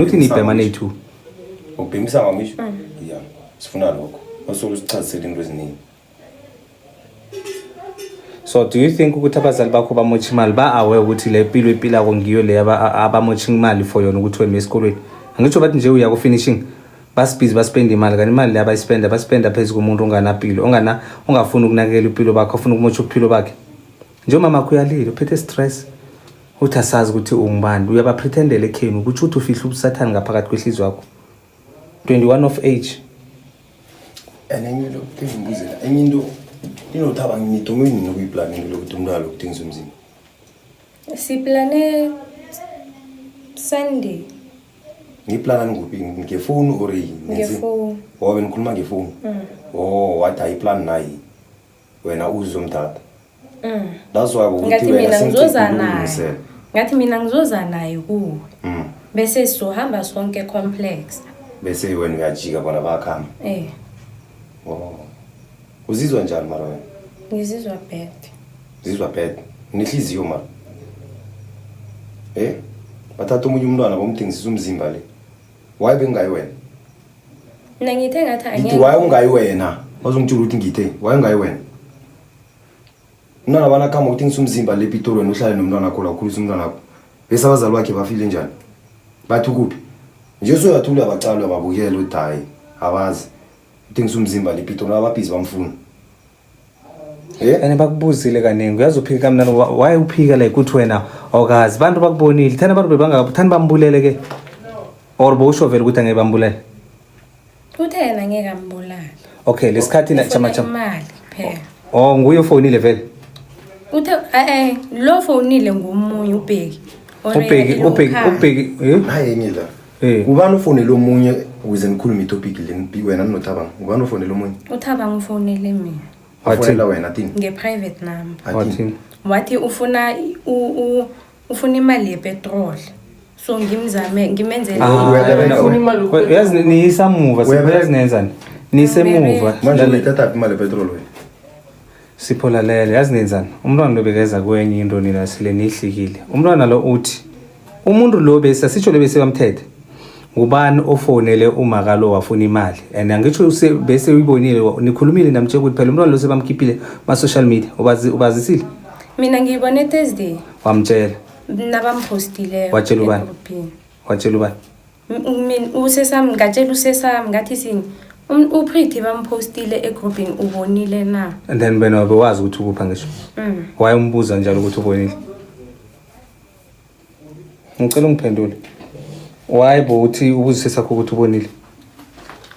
Uthi nibhema neyi-two. Ubhemisa ngamisho? Yeah. Sifuna lokho. Osuke usichazisele into eziningi. So do you think ukuthi abazali bakho bamosha imali, ba-aware ukuthi le mpilo epilako ngiyo le abamosha imali for yona, ukuthi wena uye esikolweni? Angitsho bathi nje uya ku-finishing, basibhizi baspenda imali, kanti imali le abayispenda, baspenda phezu komuntu onganapilo, ongana ongafuni ukunakekela impilo bakhe, ofuna ukumosha ubuphilo bakhe. Nje umama wakho uyalile, uphethe stress, uthi asazi ukuthi ungubani, uyabapretendela ekheni ukuthi uthi ufihle ubusathane ngaphakathi kwehliziyo yakho. 21 of age. And enye into engibuzela, enye into inothaba, ngidome nini ukuyiplana into lokuthi umntwana lokuthengisa umzimba? Siplane Sunday. Ngiyiplana ngikuphi, ngefoni or ngefoni. Oh, benikhuluma ngefoni. Oh, wathi ayiplan nayi. Wena uzomthatha. That's why ukuthi Ngathi wena mina ngizoza sengiqedile naye. ukulungisela. Ngathi mina ngizoza naye kuwe. Bese sizohamba sonke complex. Bese wena uyajika, bona bayakhamba. Eh. Oh. Uzizwa njani mara wena? Ngizizwa bad. Uzizwa bad. Unehliziyo mara. Eh? Bathatha omunye umntwana bomthengisisa umzimba le. Why bengayi wena? Mina ngithe ngathi Ngithi angeke. why ungayi wena? Bazongitshela ukuthi ngithe why ungayi wena? Umntwana bana khamba ukuthengisa umzimba le Pitori, wena uhlale nomntwana wakho la, ukhulisa umntwana wakho. Bese abazali bakhe bafile njani? Bathi ukuphi? Nje usuyathula, uyabacala, uyababukela uthi hayi, abazi. Uthengisa umzimba le Pitori, ababhizi bamfuna. Eh? And bakubuzile kaningi, uyazi uphika kamnandi, why uphika like ukuthi wena awukazi? Bantu bakubonile, thana abantu bebangaka, thani bambulele ke, or bowusho vele ukuthi angeke bambulele? Uthe yena ngeke ambulale. Okay, lesikhathi na Ufuna chama chama. imali kuphela. Oh, nguye ofonile vele? Uthe lo fonile ngomunye uBheki. Ubheki, ubheki, ubheki, eh? Hayi, enye la. Eh. Ubani ufonele omunye ukuze nikhulume itopic le, wena noThabang? Ubani ufonele omunye? Uthaba ngifonele mina. Wathini? Wafonela wena thini? Nge-private number. Wathini? Wathi ufuna ufuna imali yepetrol. So ngimzame ngimenzele. Ah, Uyabereka wena- wena. Uyazi niyisamuva, Sipho, Uyabereka. uyazi nenzani? Nisemuva. Manje uyithathaphi imali yepetrol wena? Sipho, lalela, yazi nenzani? Umntwana lo bekeza kwenye into, nina sele nihlikile. Umntwana lo uthi umuntu lo bese asitsho lo bese bamthethe. Ngubani ofonele umaka lo wafuna imali? And angitsho bese uyibonile, nikhulumile, namtshela ukuthi phela umntwana lo sebamkhiphile ma social media. Ubazi, ubazisile? Mina ngiyibone Thursday. Wamtshela. Nabampostileyo. Watshela ubani? Egrupini. Watshela ubani? Mina usesami, ngatshela usesami, ngathi sini, uPretty bampostile egrupini, ubonile na? And then wena bewazi ukuthi ukupha ngisho. Why umbuza njalo ukuthi ubonile? Ngicela ungiphendule. Why bo uthi ubuzise sakho ukuthi ubonile?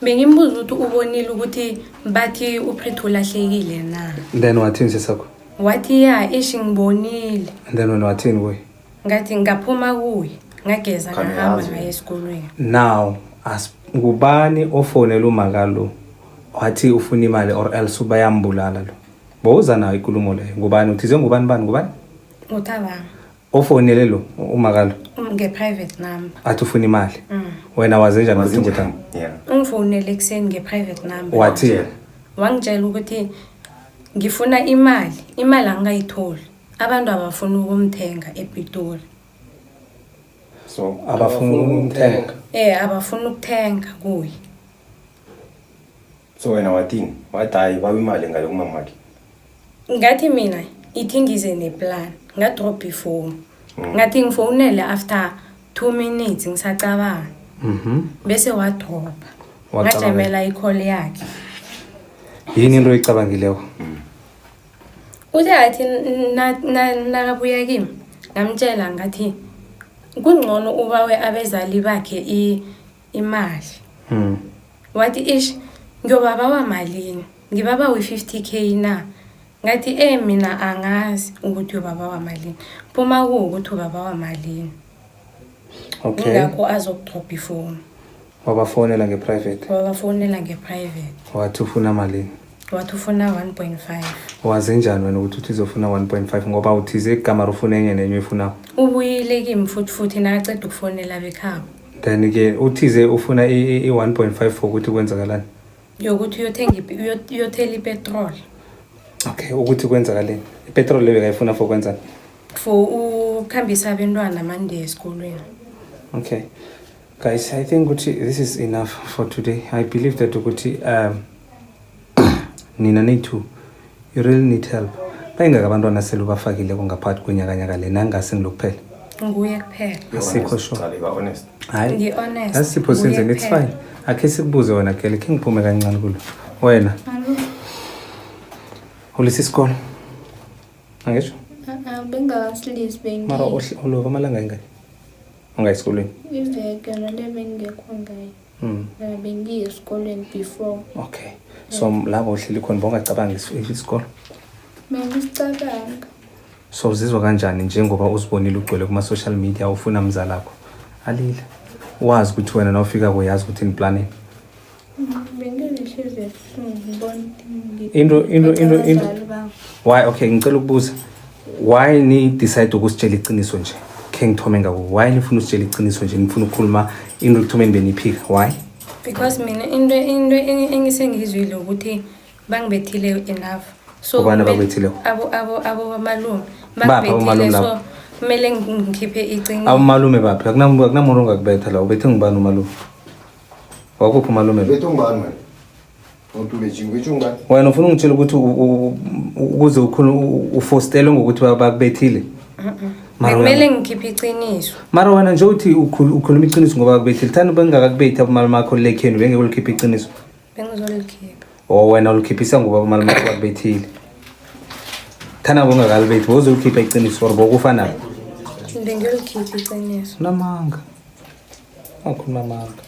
Bengimbuza ukuthi ubonile ukuthi bathi uPretty ulahlekile na? Then wathini sesakho? Wathi ya, ish, ngibonile. And then wena wathini kuye? Ngathi ngaphuma kuye, ngageza, Khani ngahamba, uyazi. ngaya esikolweni. Now as ngubani ofonela umaka lo wathi ufuna imali or else bayambulala lo? Bowuza nayo inkulumo leyo. Ngubani uthize, ngubani, bani, ngubani? Uthabang. Ofonele lo umaka lo Nge-private number. Athi ufuna imali. Wena waze njani ukuthi nguthani? Yeah. Ungifonele ekuseni nge-private number. Wathi Wangitshela ukuthi ngifuna imali, imali angikayitholi. Abantu abafuna ukumthenga ePitori. So abafuna ukumthenga. Eh, abafuna ukuthenga kuye. So wena wathini? Wathi hayi, bawa imali ngale kumamakhe. Ngathi mina ithi ngize neplan, ngadrop ifoni. Ngathi ngifonele after 2 minutes, ngisacabanga. Bese wadropa. Wacabanga. Ngajamela i-call yakhe. Yini into oyicabangileko? Uthe athi nakabuya kimi, ngamtshela ngathi kungcono ubawe abezali bakhe imali. Wathi ish, ngiyobabawa malini? Ngibabawe 50K na? Ngathi mina angazi ukuthi uyobabawa malini, phuma kuwukuthi ubabawa malini. Ingakho azokudrobha ifoni. Wabafonela nge-private? Wabafonela nge-private. Wathi ufuna malini? Wathi ufuna 1.5. Waze njani wena ukuthi uthi uzofuna 1.5, ngoba uthize igama ufuna enye nenye oyifunayo? Ubuyile kimi futhi nakaceda ukufonela bekhabo. Then-ke uthize ufuna i-1.5 for ukuthi kwenzakalani? Yokuthi uyothenga uyothela ipetrol. Okay, ukuthi kwenzakaleni? Ipetrol leyo bekayifuna for kwenzani? For ukuhambisa abentwana mande esikolweni. Okay. Guys, I think ukuthi this is enough for today. I believe that ukuthi nina niyi-two, you really need help. Bayingaka abantwana sele ubafakile kungaphakathi kwenyakanyaka le nangase ngilokuphela. Nguye kuphela. Asikho sure. Cha, ba honest. Hayi. Ngi-honest. Asipho senzeni, it's Nguye fine. Akhe sikubuze wena Kelly, khe ngiphume kancane kulo. Wena, ulisa isikolo. Angisho? Bengakasilisi Mara ulova amalanga ingane. Ungayi esikolweni. Iveke nale bengingekho ngayo. Bengiye esikolweni before. Okay. So lapho uhleli khona bongacabangi isikolo. Bengisicabanga. So uzizwa kanjani njengoba uzibonile ugcwele kuma social media ufuna mzalakho? Alile. Wazi ukuthi wena nawufika kuyazi ukuthi niplaneni. Benginenhliziyo ebuhlungu ngibona ukuthi Into abazali bami. Why, okay, ngicela ukubuza. Why ni decide ukusitshela iqiniso nje? Khe ngithome ngako. Why nifuna usitshela iqiniso nje? Nifuna ukukhuluma into ekuthomeni beniphika. Why? Because mina into engisengizwile ukuthi bangibethile enough. So Ubani abakubethileko? Abo malume. Baphi abomalume Bangibethile labo? so kumele ngikhiphe iqiniso. Abomalume baphi? Akunamuntu ongakubetha la. Ubethe ngubani umalume? Wakuphi umalume lo? Bethu ngubani wena? Uthi ubethiwe, ubethiwe ngubani? Wena ufuna ungitshela ukuthi ukuze ufostelwe ngokuthi bakubethile? Mara Bekumele ngikhiphe iqiniso. Mara wena nje uthi ukhuluma iqiniso ngoba bakubethile. Thani bengakakubethi abomalume bakho lekhenu bengeke ulikhiphe iqiniso. Bengizolikhipha. O wena ulikhiphisa ngoba abomalume bakho bakubethile. Thana bongakalibethi bozolikhipha iqiniso or bokufa nabo. Bengiyolikhipha iqiniso. Unamanga. Awukhuluma amanga.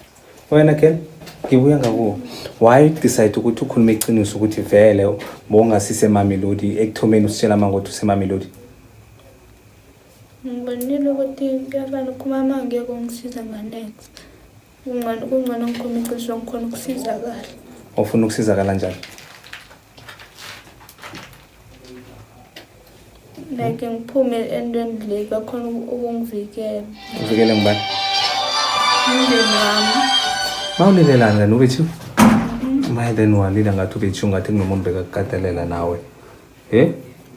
Wena Ken, ngibuya ngakuwo. Why decide ukuthi ukhulume iqiniso ukuthi vele bowungasise eMamelodi ekuthomeni usitshela amanga ukuthi useMamelodi? Ngibonile ukuthi kuyafana ukukhuluma amanga ngeke ungisiza nga-next. Kungcono ngikhulume iqiniso ngikhona ukusizakala. Ufuna ukusizakala njani? Like ngiphume entweni le bakhona ukungivikela. Uvikele ngubani? Umndeni wami. Mawulilelani kanti ubethiwe? Maye then walila ngathi ubethiwe ngathi kunomuntu bekakukatelela nawe. Eh?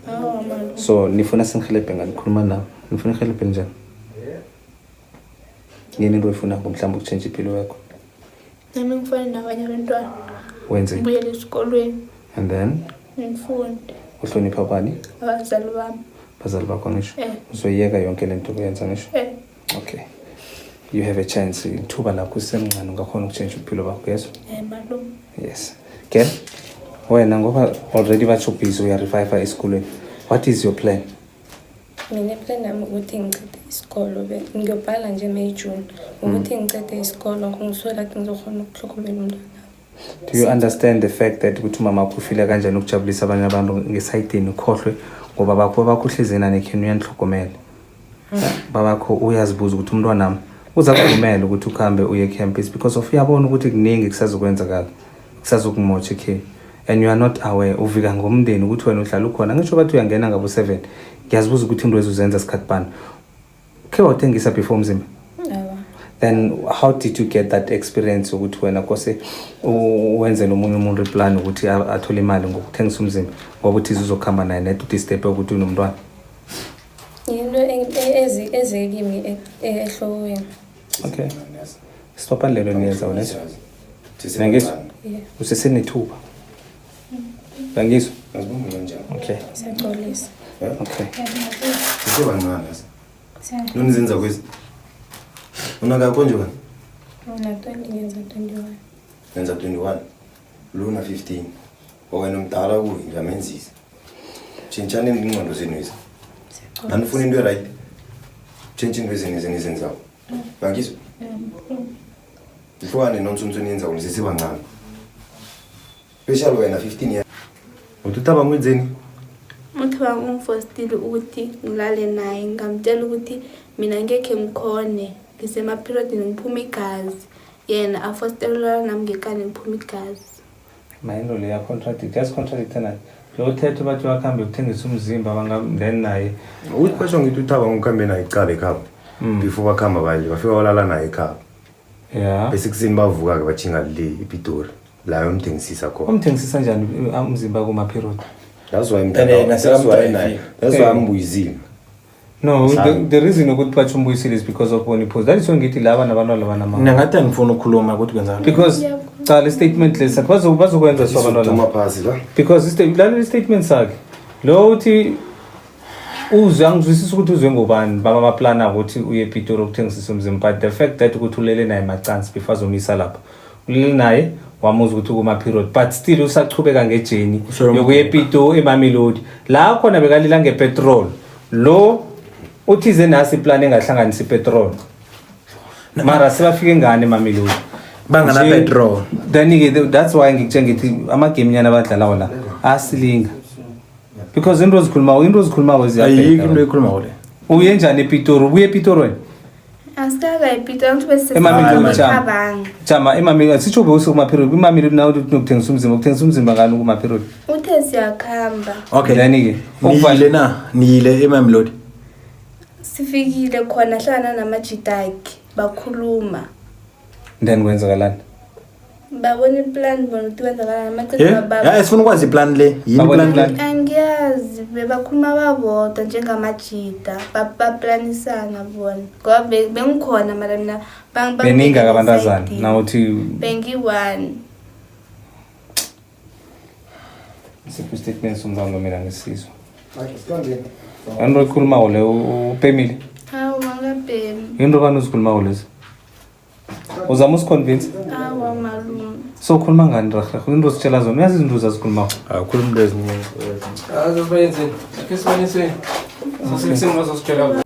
Awa malume. So nifuna singihelebhe ngani khuluma nawe? Nifuna ngihelebhe njani? Yini into oyifunako mhlawumbe ukutshintsha impilo yakho? Nami ngifane nabanye abantwana. Wenze. Ngibuyele esikolweni. And then Ngifunde. uhlonipha bani? Abazali bami. Abazali bakho ngisho. Eh. Uzoyeka yonke lento oyenza ngisho. Eh. Okay. You have a chance. Ithuba lakho usemncane ungakhona ukutshintsha ubuphilo bakho, yes? Eh malume. Yes. Girl, wena ngoba already batsho busy uya revive esikolweni. What is your plan? Mina plan yami ukuthi ngicede isikolo ngiyobhala nje May June ukuthi ngicede isikolo so that ngizokhona ukuhlokomela umntwana. Do you understand the fact that ukuthi umama wakho ufile kanjani ukujabulisa abanye abantu ngesayidini ukhohlwe ngoba bakho bakho uhlezi nani ekheni uyanihlokomela. Babakho uyazibuza ukuthi umntwana wami uza kuvumela ukuthi ukuhambe uye campus because of uyabona ukuthi kuningi kusazokwenzakala kusazokumotsha ekheni and you are not aware uvika ngomndeni ukuthi wena uhlala ukhona ngisho bathi uyangena ngabo 7 ngiyazibuza ukuthi into ezuzenza sikhathi bani khe wawuthengisa before umzimba? Awa. Then how did you get that experience ukuthi wena kose wenze nomunye umuntu iplan ukuthi athole imali ngokuthengisa umzimba ngoba uthi uzokuhamba naye net udisturb ukuthi unomntwana? Yinto eze kimi ehlokweni. Okay, stopani lelo niyenza wena. Ngiyangizwa? Yeah. Usesenethuba, uyangizwa? Azibonge kanjani? Okay. Siyaxolisa. Okay. Sisebancane asa. Nonizenza kwezi. Unakakho nje wena? Mina 20 ngenza 21. Nenza 21. Luna 15. Wena umdala kuye ngiyamenzisa. Tshintshani ingqondo zenu izi. Siyaxolisa. Anifuna into right. Tshintsha into ezenu enizenzayo. Ngangizwa? Nihlukane nonsense eniyenzayo nisesebancane. Special wena 15 years. Uthi uthaba ngwenzeni? Uthi bangifostile ukuthi ngilale naye ngamtshela ukuthi mina ngekhe ngikhone ngisema-periodini ngiphuma igazi yena afostelelana nami ngekani ngiphuma igazi. Mayinto leya contradict yasi contradict naye lo thetho bathi wakhambe ukuthengisa umzimba then naye. Uthi kwasho ngithi uthaba ngikhambe naye kuqala ekhaya. Before bakhamba baye bafika walala naye ekhaya. Bese kuseni bavuka ke bathinga le ePitori. La yomthengisisa khona. Umthengisisa njani umzimba kuma-period? That's why And yena that's why sekamdrivile. naye. That's why ambuyizile. No, the reason ukuthi batsho umbuyisile is because of bona iphuzu. That is why ngithi laba nabantwana banamanga. Mina ngathi angifuni ukukhuluma ukuthi kwenzakala. Because cala i-statement lesi sakhe bazokwenza so abantwana. Izoduma phasi la. Because lalela i-statement sakhe. Lo uthi uzwe, angizwisisi ukuthi uzwe ngobani baba baplana ukuthi uye ePitori ukuthengisisa umzimba, but the fact that ukuthi ulele naye macansi before azomisa lapha, ulele naye wamuzwa ukuthi ukuma-period, but still usachubeka ngejeni yokuya ePitori eMamelodi la khona bekalila ngepetrol. Lo uthize nasi iplan engahlanganisa ipetrol, mara sebafike ngani eMamelodi? Bangana petrol. Then-ke that's why ngikutshela ngithi amagame nyana abadlalawo la asilinga, because into ozikhulumako Ayikho into ziyabheda. eyikhulumako le. Uye njani ePitori? Ubuye ePitori wena? Asikaka ePitori, angithi eMamelodi, jama. besesicabanga. Jama, eMamelodi sitsho bewusekuma-period kwiMamelodi nawe uthi nokuthengisa umzimba, ukuthengisa umzimba ngani kuma-period? Uthe siyakhamba. Okay. Then-ke Niyile na? Niyile eMamelodi? Sifikile khona, hlangana namajidakhe, bakhuluma. Then kwenzakalani? Babona iplan bona ukuthi kwenzakalani Eh? amaqeda. Ya, sifuna ukwazi iplan le. Yini Babona iplan le? iplan. Angiyazi, bebakhuluma babodwa njengamajida, baplanisana bona ngoba bengikhona mara mina Beninga abantazana esayidini. nawuthi Bengiyi-one. Sipho istatement somntwana lo, mina ngisizwa into oyikhulumako le, upemile? Hawu, angabhemi. Into bani uzikhulumako lezi? Uzama usiconvince? Awa malume. So ukhuluma ngani rerhe? Into ozitshela zona, uyazi izinto uzazikhulumako. Akhuluma into eziningi. Azobayenzeni? Ake sibaniseni. Sasikuseni bazositshela.